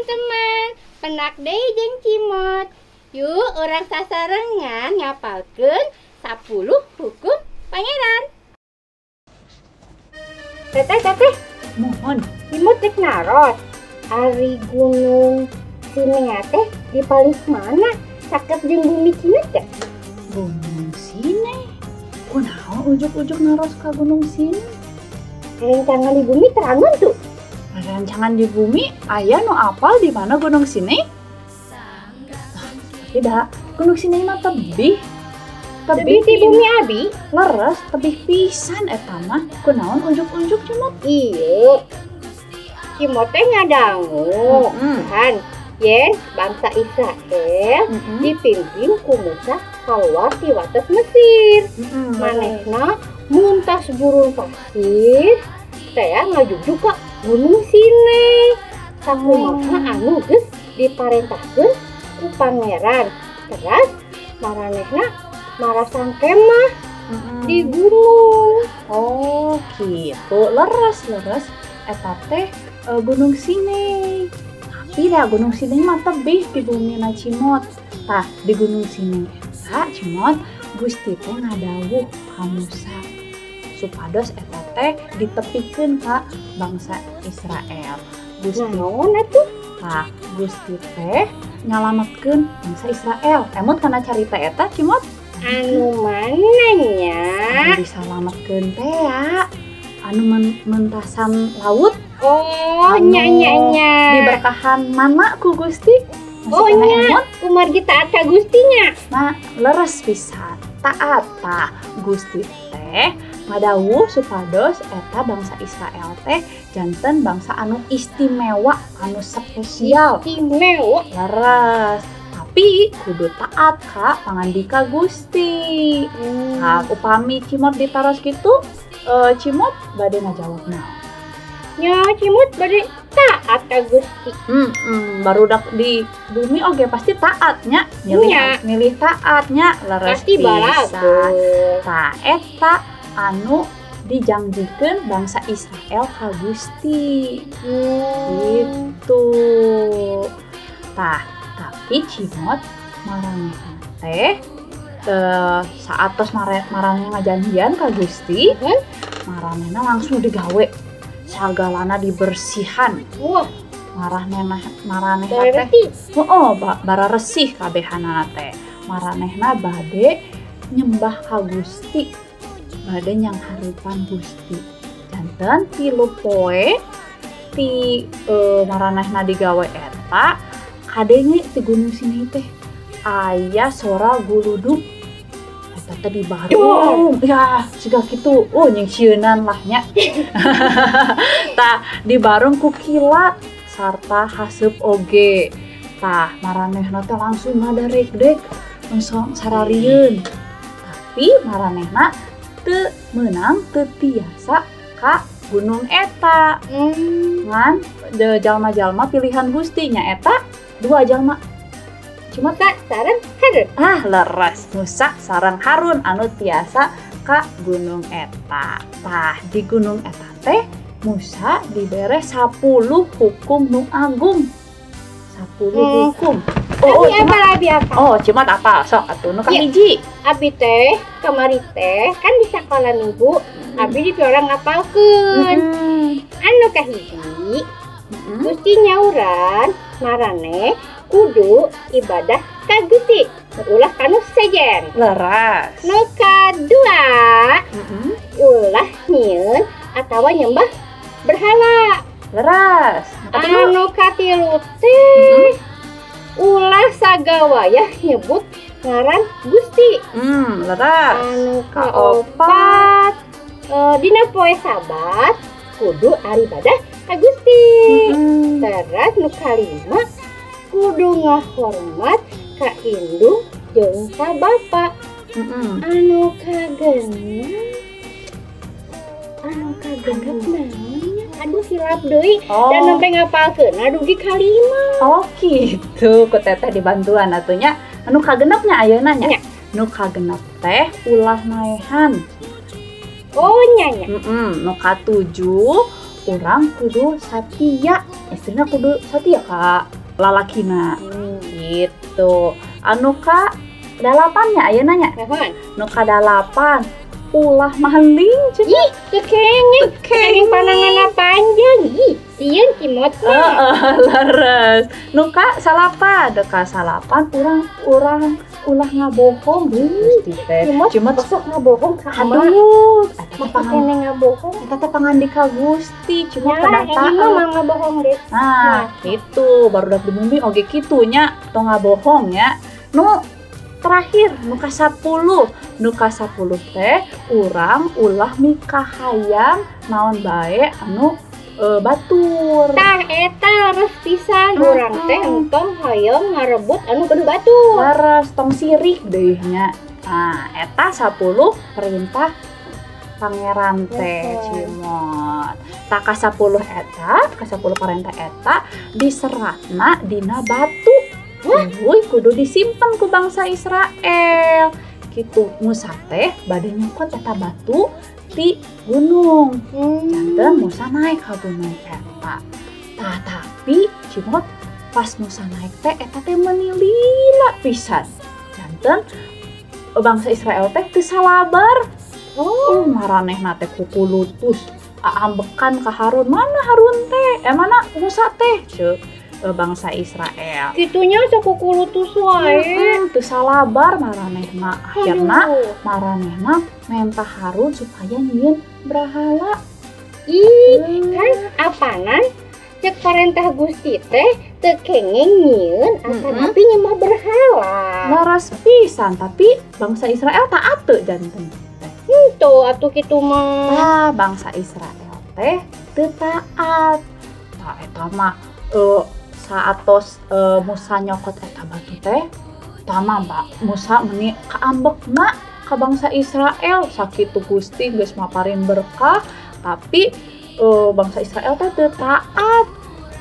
Teman-teman, pendak deui jeung Cimot. Yuk, urang sasarengan ngapalkeun 10 hukum Pangeran. Teteh, teteh, Mohon. Cimot rek naros. Ari Gunung Sinai teh di palih mana? Caket jeung bumi Cina teh? Gunung Sinai. Kunaon ujuk-ujuk naros ka Gunung Sinai? Rencangan di bumi terangan tuh. Rancangan di bumi aya nu apal di mana Gunung Sinai? Nah, tidak, Gunung Sinai mah tebih. Tebih ti bumi abi. Leres, tebih pisan eta mah. Kunaon ujuk-ujuk, Cimot? Iya. Cimot teh ngadangu. Kan yen bangsa Israel dipimpin ku Musa keluar ti wates Mesir. Manehna muntas gurun pasir teh ngajugjug ka Gunung Sinai. Sakumaha anu geus diparentahkeun ku Pangeran. Teras maranehna marasang kemah di gunung. Oh, gitu. Leres, leres. Eta teh Gunung Sinai. Tapi dah Gunung Sinai mah tebih di bumi na, Cimot. Tah, di Gunung Sinai eta, Cimot, Gusti teh ngadawuh ka Musa supados eta teh ditepikeun ka bangsa Israel. Gusti Naon atuh? Tah, Gusti teh nyalametkeun bangsa Israel. Emot kana carita eta, Cimot? Anu mana nya? Anu disalametkeun teh ya. Anu mentasan laut. Oh, anu nya nya nya. Diberkahan mana ku Gusti? Masih Oh kena nya, emot? Kumargi taat ka Gustinya. Nah, leres pisan. Taat tah Gusti teh ngadawuh supados eta bangsa Israel teh janten bangsa anu istimewa, anu spesial. Istimewa. Leres. Tapi kudu taat ka pangandika Gusti. Nah, upami Cimot ditaros gitu, Cimot bade ngajawab naon? Nya, Cimot bade taat ka Gusti. Barudak di bumi oge pasti taatnya, milih Nya. Milih taatnya, leres Pasti pisan. balagur. Tah, eta anu dijangjikeun bangsa Israel ka Gusti. Gitu. Tah, tapi Cimot, maranehna teh saatos maranehna ngajanjian ka Gusti, maranehna langsung digawe sagalana dibersihan. Wah, Maranehna maranehna teh berarti oh, bararesih kabehanana teh. Maranehna bade nyembah ka Gusti. Bade nyanghareupan Gusti. Janten 3 poe ti maranehna digawe eta kadenge ti Gunung Sinai teh aya sora guludug. Eta teh dibarung. Ya, siga kitu. Oh, nyingsieunan lah nya. Tah, dibarung ku kilat sarta haseup oge. Tah, maranehna teh langsung ngadarekdek, langsung sararieun. Tapi maranehna teu meunang, teu tiasa ka gunung eta. Ngan jalma-jalma pilihan Gusti nya eta dua jalma. Cuma Musa sareng Harun. Ah, leres, Musa sareng Harun anu tiasa ka gunung eta. Tah, di gunung eta teh Musa dibere 10 hukum nu agung. 10 hukum. Oh, Abi cuma, apa, abi apa? Oh, cuma apa? Sok atuh nu Iya. kahiji. Abi teh kamari teh kan di sekolah minggu abi di orang ngapalkeun. Anu kahiji, Gusti nyauran maraneh kudu ibadah ka Gusti, ulah kanu sejen. Leres. Nu kadua, ulah nyieun atawa nyembah berhala. Leres. Nu katilu. Anu katilu teh ulah sagawayah nyebut ngaran Gusti. Leres. Anu Kaopat. kaopat, dina poe Sabat kudu aribadah ka Gusti. Teras nu kalima kudu ngahormat ka indung jeung ka bapa. Anu kagenep, anu kagenep naonnya? Aduh, hilap deui. Oh. Dan sampai ngapalkeun dugi kalima. Oh gitu, ku teteh dibantuan atuh nya. Anu kagenepnya ayeuna nya. Nya. Nu kagenep teh ulah maehan. Oh nya nya. Nu katujuh urang kudu satia. Istrina kudu satia ka lalakina. Gitu. Anu ka dalapannya ayeuna nya. Nuhun. Nu kadalapan ulah maling cenah. Ih, teu kenging. Kenging pananganna panjang. Ih, sieun Cimot mah. Heeh, leres. Nu ka salapan, nu ka salapan urang ulah ngabohong. Gusti teh. Cimot, Cimot sok ngabohong ka emak. aduh, eta teh Masa kene ngabohong? eta teh pangandika Gusti, cuma Ya, kedah ini mah taat. mah ngabohong deh. Nah, gitu barudak di bumi oge kitu nya, tong ngabohong nya. Nu terakhir nu ka-10, nu ka-10 teh urang ulah mikahayang naon bae anu batur. Tah eta leres pisan urang teh entong hoyong ngarebut anu gaduh batur. Leres tong sirik deui nya. Nah, eta 10 perintah pangeran teh Cimot. Tah ka-10 eta, ka-10 perintah eta diseratna dina batu. Wuih, kudu disimpen ku bangsa Israel. Gitu Musa teh bade nyokot eta batu ti gunung. Janten Musa naik ka gunung eta. Tah tapi Cimot pas Musa naik teh eta teh meuni lila pisan. Janten bangsa Israel teh teu salabar. Oh, maranehna teh kukulutus. Aambekan ka Harun, mana Harun teh? Mana Musa teh? Ceuk bangsa Israel. Kitunya sok kukulutus wae. Teu salabar maranehna. Akhirna maranehna menta Harun supaya nyieun brahala. Ih, kan apanan cek parentah Gusti teh teu kenging nyieun tapi nyembah berhala. Leres pisan, tapi bangsa Israel taat teu janten teh. Henteu atuh kitu mah. Tah bangsa Israel teh teu taat. Tah eta mah saatos Musa nyokot eta batu teh, tah mah Musa meuni kaambekna ka bangsa Israel. Sakitu Gusti geus maparin berkah, tapi bangsa Israel teh teu taat.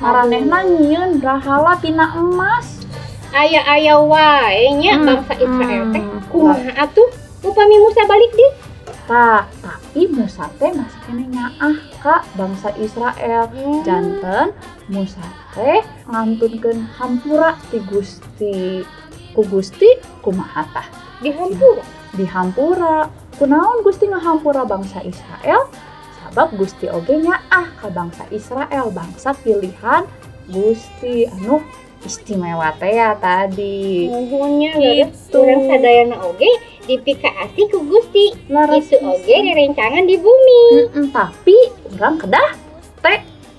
Maranehna nyieun brahala tina emas. Aya-aya wae nya bangsa Israel teh. Kumaha atuh upami Musa balik deui? Tah, tapi Musa teh masih keneh nyaah ka bangsa Israel. Janten Musa teh ngantunkeun hampura ti Gusti. Ku Gusti kumaha tah? Dihampura. Dihampura. Kunaon Gusti ngahampura bangsa Israel? Sabab Gusti oge nyaah ka bangsa Israel, bangsa pilihan Gusti anu istimewa teh ya tadi. Nuhunnya gitu. Urang sadayana oge dipikaasih ku Gusti. Leres Itu oge direncangan di bumi. Tapi urang kedah T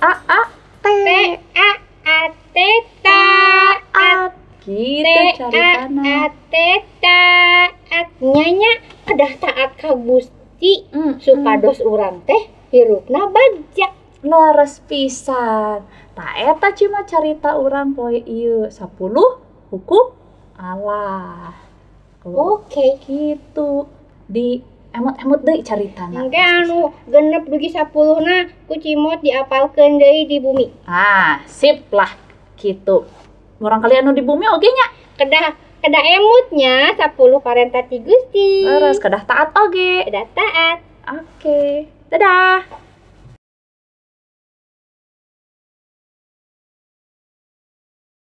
A A T T A A T taat. Gitu T A caritana. A T taat. Nyanya kedah taat ka Gusti supados urang teh hirupna bagja. Leres pisan. Tah eta cuma carita urang poe ieu 10 hukum Allah. Oke. Gitu. Di emot-emot deui caritana. Engke anu genep dugi 10 na ku Cimot diapalkeun deui di bumi. Ah, sip lah gitu. Urang kali anu di bumi oge nya. Kedah emutnya 10 parentah ti Gusti. Leres kedah taat oge. Kedah taat. Oke. Dadah.